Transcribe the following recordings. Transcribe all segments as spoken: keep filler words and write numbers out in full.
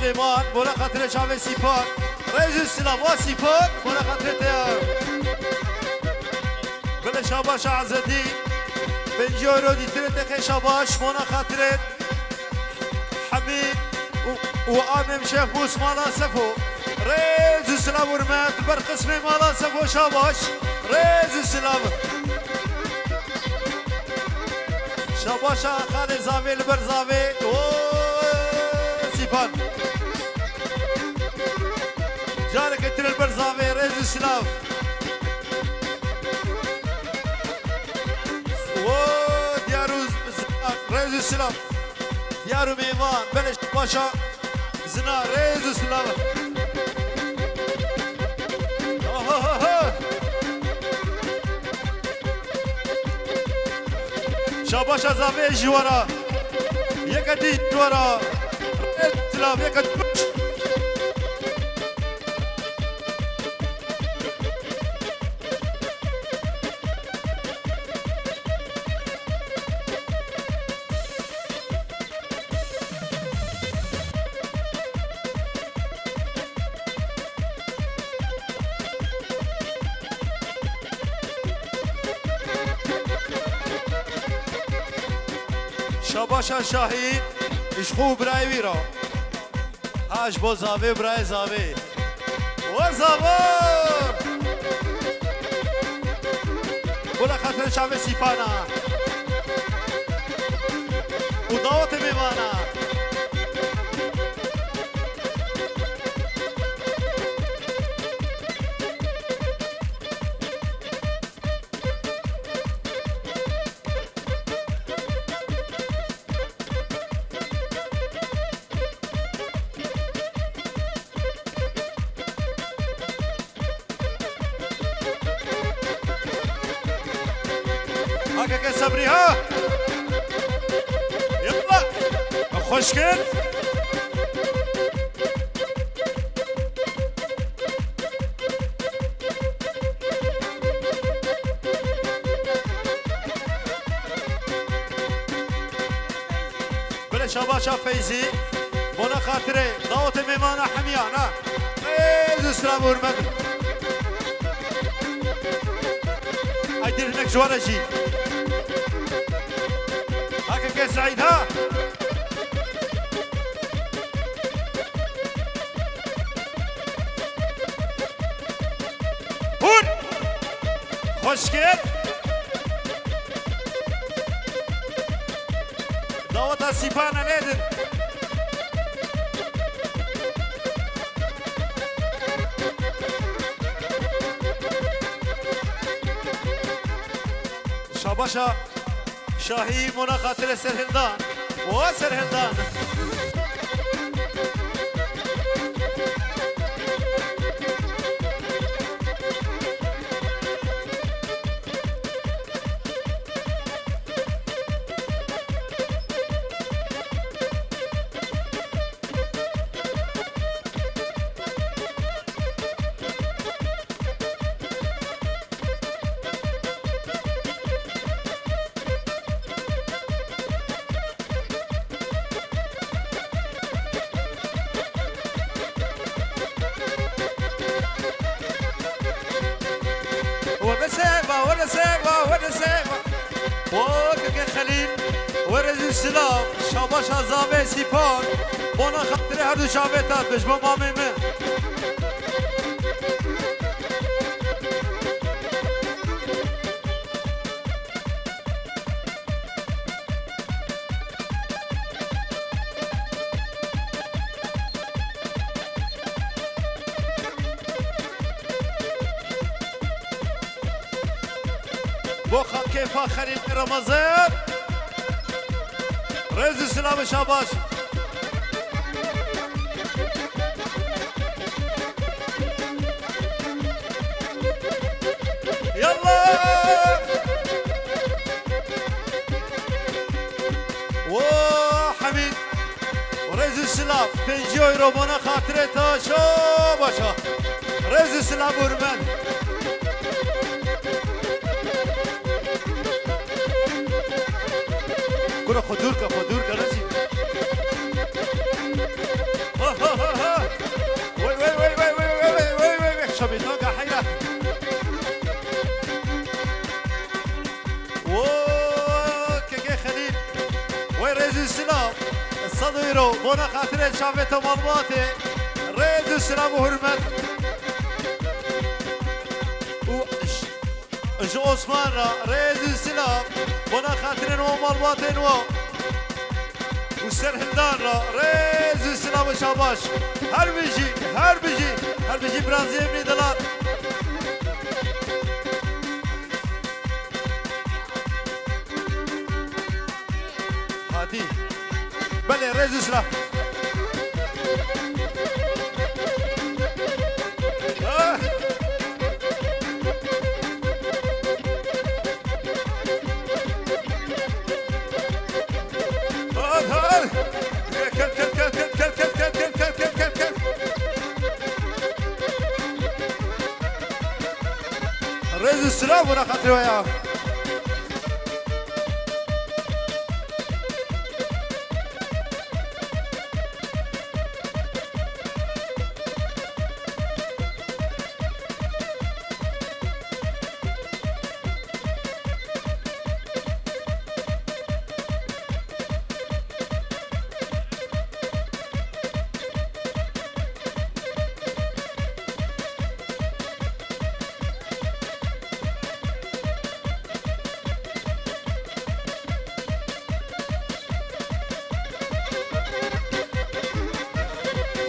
Süleyman, bona xatirê çavê Sîpan. Rêz û silav wa Sîpan, bona xatirê te ya. Belê şabaşa Ezedî. Pêncî euro dîtirê te xê şabaş, bona xatirê Hemî û, û Amêm Şêx Mûs mala Sefo. Rêz û silav hurmet, ber qismê mala Sefo şabaş. Rêz û silav. Şabaşa xalê zavê li ber zavê. O Sîpan. Careke tire li ber zavê. Rêz û silav. O diyar û z-, z-, rêz û silav. Diyar û mêvan. Belê şabaşa. Zina rêz û silav. Ahahaha. Şabaşa zavê ji wara. Yeke dî ji wara. Rêz û silav. Yeke dî. Şabaşa Şahî, ji xwe û birayê wî re. Ha, ji bo zavê û birayê zavê. We zava! Wela xatirê çavê Sîpana. Û dawetê mêvana. Hakeke Sebrî ha! Yalla! Xweş kir! Belê şabaşa Feyzî, bona xatirê dawetê mêvana hemiyan ha. Êz û silav û hurmet. Ay dir hinek ji wan re jî. Hakeke Seîd ha. Hûn! Xweş kir. Daweta Sîpana nedin. Şabaşa. Şahî mona xatirê serhildan. O serhildan. Were seva, were seva, were seva. Wokeke Xelîl, were zî silav, şabaşa zavê Sîpan, bona xatirê her du çavê te, tu ji bo mamê min. Bo xakê faxerî Ramazan. Rêz û silav û şabaş. Yallah! Wo Hemîd! Rêz û silav, pêncî euro bona xatirê te, şo başa. Rêz û silav û hurmet. Kuro xwe dûr ke, xwe dûr ke, rêzî. Ha, ha, Çavê te malbatê, rêz û silav û hurmet. Û j-, ji Osman re rêz û silav, bona xatirên wan malbatên wan. Û Serhildan re rêz û silav û şabaş. Her bijî, her bijî, her bijî birazê min dilat. Hadî. Belê, rêz û silav. Ah! Hadi, hadi. Gel, gel, gel. Rêz û silav bona xatirê we ya.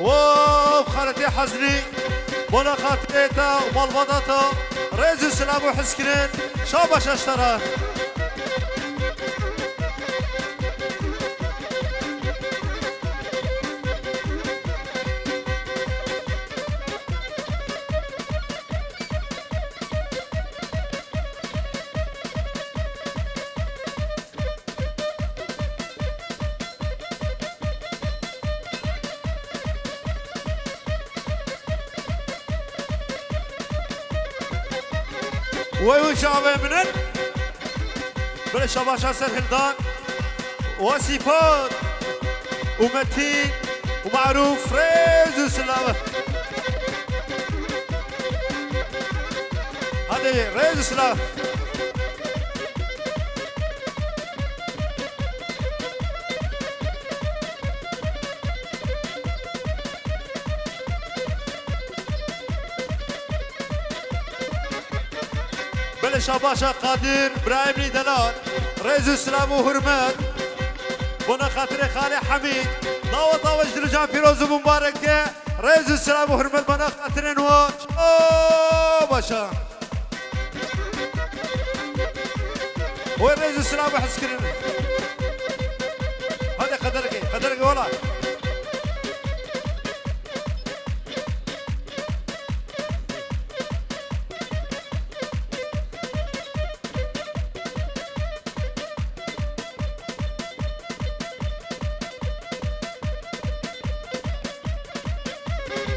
Of, xaletê Hezrî, bona xatirê te û malbata te, rêz û silav û hizkirin, şabaş ji te re. Wey û çavê min in. Belê şabaşa Serhildan. Wasîfat û Metîn û Marûf, rêz û silav. Hadi, rêz û silav. Belê şabaşa Qadir, Birahîmî Delal, rêz û silav û hurmet. Bona xatirê Xalê Hemîd, daweta we ji dil û can pîroz û mubarek e, rêz û silav û hurmet bona xatirên we. Şabaşa. Wê rêz û silav û hizkirin. Hadi qederekê, qederekê wela.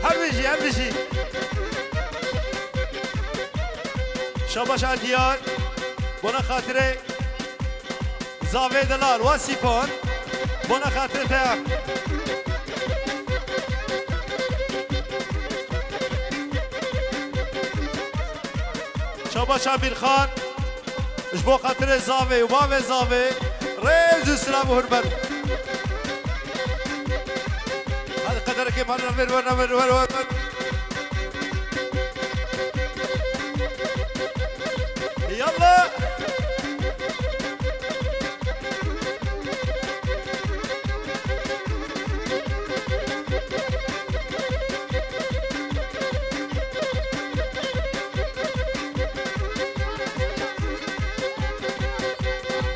Her bijî, her bijî. Şabaş a diyar. Bona xatirê Zavê Delal, Wasîfan. Bona xatirê te. Şabaş a Mîrxan. Ji bo xatirê zavê û bavê zavê, rêz û silav û hurmet. Hadi qederekê me re ver, ver, ver, ver, ver, ver. Yallah.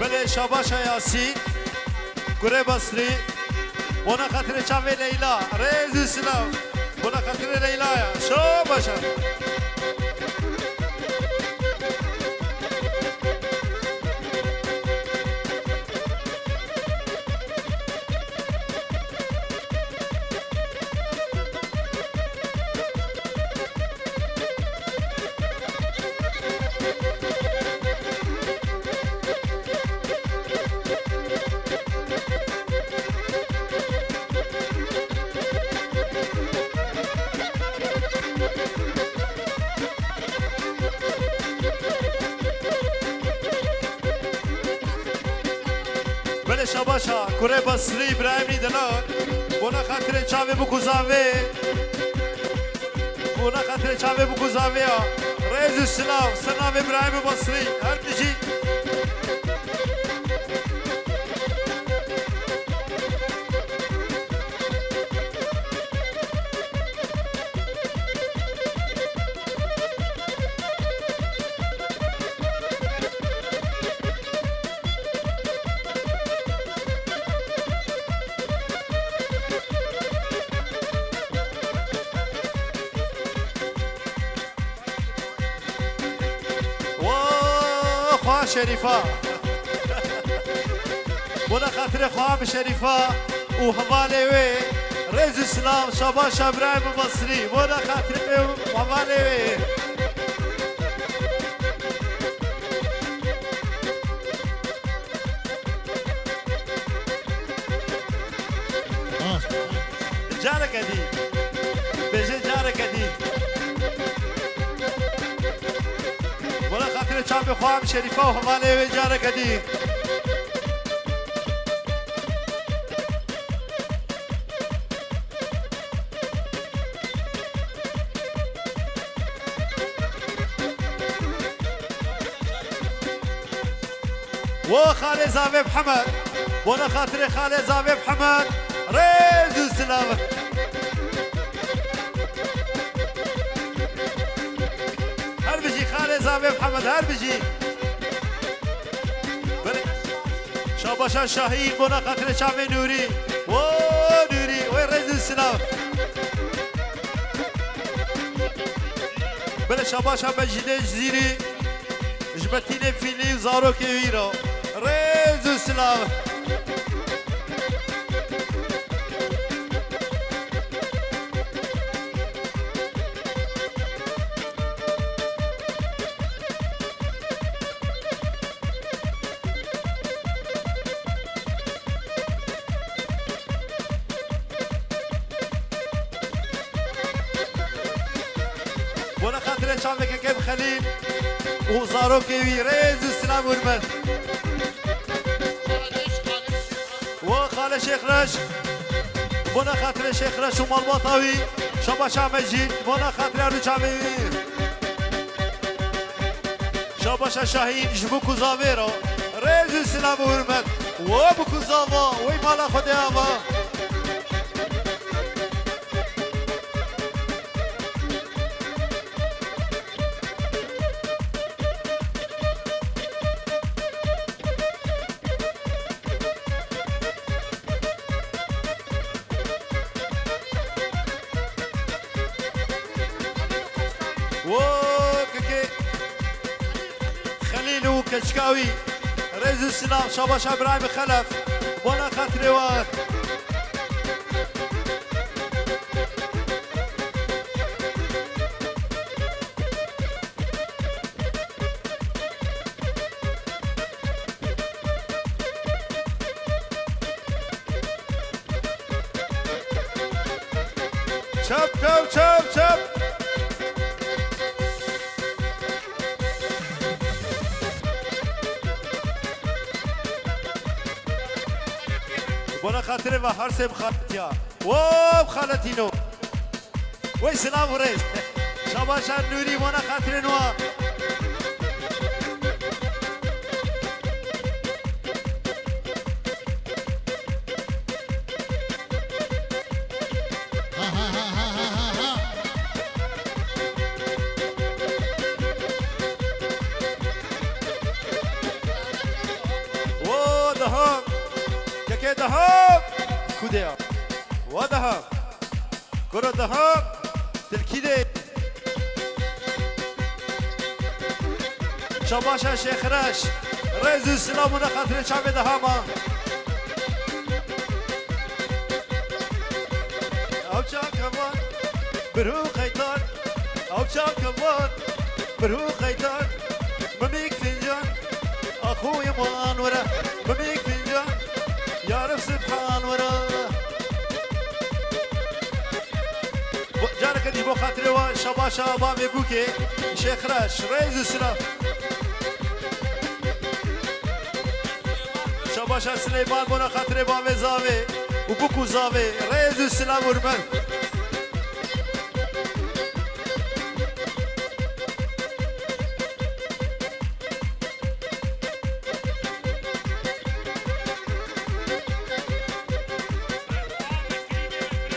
Belê şabaşa Yasîn, kurê Basrî, bona xatirê çavê Leyla, rêz û silav, bona xatirê Leyla ya, şabaşa. Belê şabaşa, kurê Basrî, Îbrahîmî Delal. Bona xatirê çavê bûk û zavê. Bona xatirê çavê bûk û zavê ya. Rêz û silav, ser navê Birahîmê Basrî. Her bijî. Wa xwa Şerîfa. Bona xatirê xwa bi Şerîfa û hevalê wê. Rêz û silav, şabaş Îbrahîm Basrî. Bona xatirê wê û hevalê wê. Ah. Careke dî. Bêje careke dî. Wela xatirê çavê xwe em Şerîfa û hevalê wê careke dî. Wo xalê zavê Mihemed. Bona xatirê xalê zavê Mihemed. Rêz û silav. Her bijî xalê zavê Mihemed, her bijî. Belê. Şabaşa Şahîn, bona xatirê çavê Nûrî. Wo Nûrî, wê rêz û silav. Belê şabaşa Mecîdê Cizîrî. Ji Metînê Fîlî û zarokê wî re rêz û silav. Bona xatirê çavê kekem Xelîl û zarokê wî rêz û silav û hurmet. Wo xalê Şêx Reş. Bona xatirê Şêx Reş û malbata wî. Şabaşa Mecîd. Bona xatirê her du çavê wî. Şabaşa Şahîn ji bûk û zavê re. Rêz û silav û hurmet. Wo bûk û zava, wey mala Xwedê ava. Wo kekê Xelîl û keçika wî. Rêz û silav, şabaşa Îbrahîm Xelef. Bona xatirê we. Çep, çep, çep, çep. Bona xatirê ve her sê bi xaletiya. Wo bi xaletîno. Wey silav û rêz. Şabaşa Nûrî, bona xatirên wa. Wo daha. Kekê daha. Kudeya. Wo daha. Kuro daha, tilkî de. Şabaşa Şêxreş, rêz û silav bona xatirê çavê daha ma. Ew çav kevan, birû qeytan, ew çav kevan, birû qeytan. Mimîk fincan, axûyê man were. Mimîk fincan, yarif Sibhan were. Bo-, careke dî bo xatirê wa şabaşa bavê bûkê, Şêxreş, rêz û silav. Şabaşa Sileyman, bona xatirê bavê zavê. û bûk û zavê, rêz û silav û hurmet.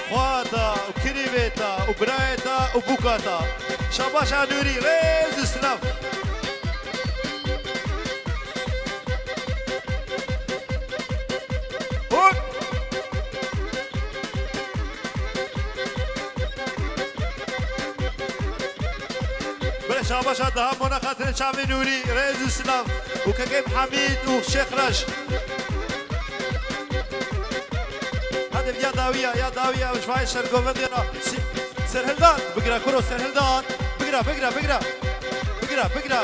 Xwata û kirîvê ta û birayê ta û bûka ta. Şabaşa Nûrî, rêz û silav. Hop! Bire şabaşa daha bona xatirê çavê Nûrî, rêz û silav. Û kekê Mihamîd û Şêx Reş. Hadi ya dawiya, ya dawiya, şvay sergovendê ra. Si-, Serhildan, bigira kuro Serhildan. Bigira, bigira, bigira. Bigira, bigira.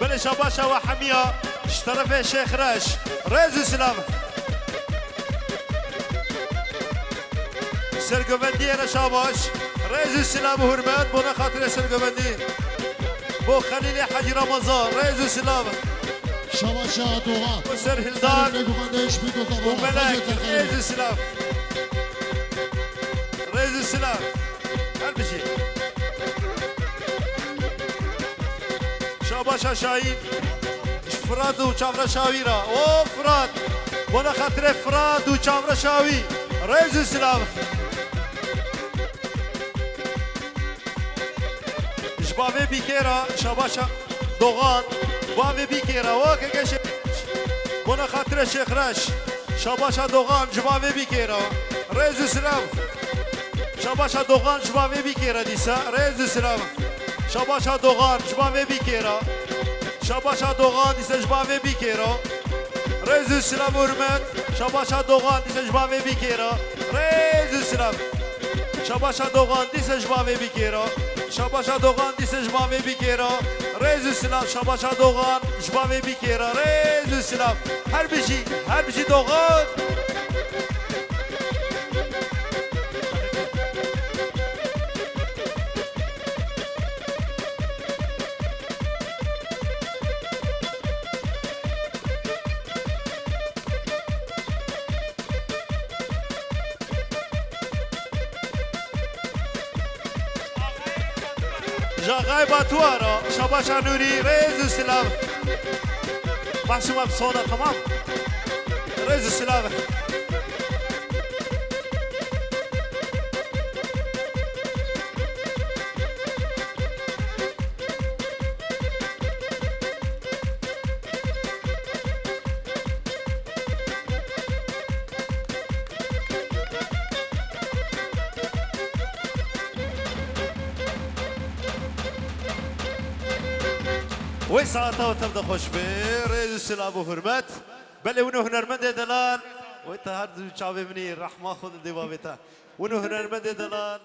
Belê şabaşa we hemiya ji terefê Şêx Reş. Rêz û silav. Sergovendiyê re şabaş. Rêz û silav û hurmet bona xatirê sergovendî. Bo Xelîlê Hecî Ramazan. Rêz û silav. Şabaşa Doğa. Bo Serhildan. Serê Lêgûmendê Şmît û Zavala. Û Melek. Rêz û silav. Rêz û silav. Her bijî. Şabaşa Şahîn. Ji Firat û çavra Şawî ra. O Firat. Bona xatirê Firat û çavra Şawî. Rêz û silav. Ji bavê bîkê ra şabaşa Dogan. Bavê bîkê ra. Wake geşe. Bona xatirê Şêx Reş. Şabaşa Dogan ji bavê bîkê ra. Rêz û silav. Şabaşa Dogan ji bavê bîkê re dîsa. Rêz û silav. Şabaşa Dogan ji bavê bîkê re. Şabaşa Dogan dîsa ji bavê bîkê re. Rêz û silav û hurmet. Şabaşa Dogan dîsa ji bavê bîkê re. Rêz û silav. Şabaşa Dogan dîsa ji bavê bîkê re. Şabaşa Dogan dîsa ji bavê bîkê re. Rêz û silav. Şabaşa Dogan ji bavê bîkê re. Rêz û silav. Her bijî, her bijî Dogan. Ji Axayê Batuwa re, Şabaşa Nûrî, rêz û silav. Masûma bi sona, tamam. Rêz û silav. Wê saeta we tev de xweş be, rêz û silav û hurmet. Belê, wino hunermendê delal. Wê te her du çavê min î rehma xwe didê bavê te. Wino hunermendê delal.